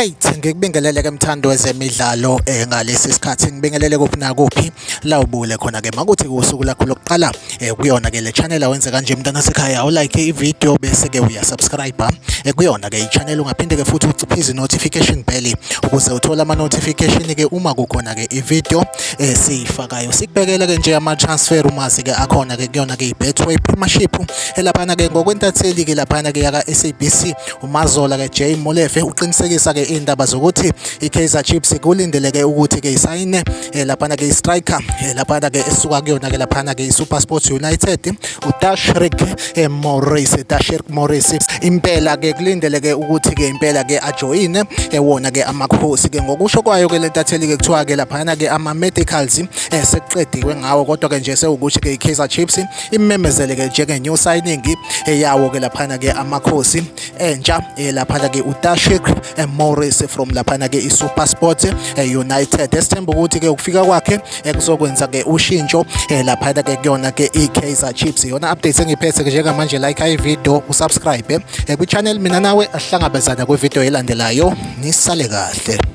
Right, ngikubingelele ke mthandi wezemidlalo ngalesi sikhathi ngibingelele kuphi nakuphi la ubule khona ke makuthi kusuku lakho lokuqala kuyona ke le channel awenze kanje mntana sekhaya ulike i-video bese ke uyasubscribe kuyona ke i-channel ungaphinde ke futhi uciphize i-notification bell ukuze uthole ama-notification ke uma kukhona ke i-video esiyifakayo. Sikubhekele ke nje ama-transfer rumors ke akhona ke kuyona ke i-Betway Premiership elaphana ke ngokwentatheli ke laphana ke yaka-SABC uMazola ke Jay Molefe uqinisekisa ke indaba zokuthi i-Kaizer Chiefs kulindeleke ukuthi ke isayine laphana ke i-striker laphana ke esuka kuyona ke laphana ke i-SuperSport United uTashrik Morris. Tashrik Morris impela ke kulindeleke ukuthi ke impela ke ajoyine wona ke amakhosi ke. Ngokusho kwayo ke lentatheli ke kuthiwa ke laphana ke ama-medicals sekuqediwe ngawo, kodwa ke nje sewukuthi ke i-Kaizer Chiefs imemezele ke njenge new signing yawo ke laphana ke amakhosi entsha laphana ke uTashik Morris from laphana ke iSuperSport United. Esithemba ukuthi ke ukufika kwakhe kuzokwenza ke ushintsho laphana ke kuyona ke iKaizer Chiefs. Yona update engiphethe ke njengamanje, like i-video, usubscribe kwi-channel. Mina nawe ahlangabezana kwi-video elandelayo, nisale kahle.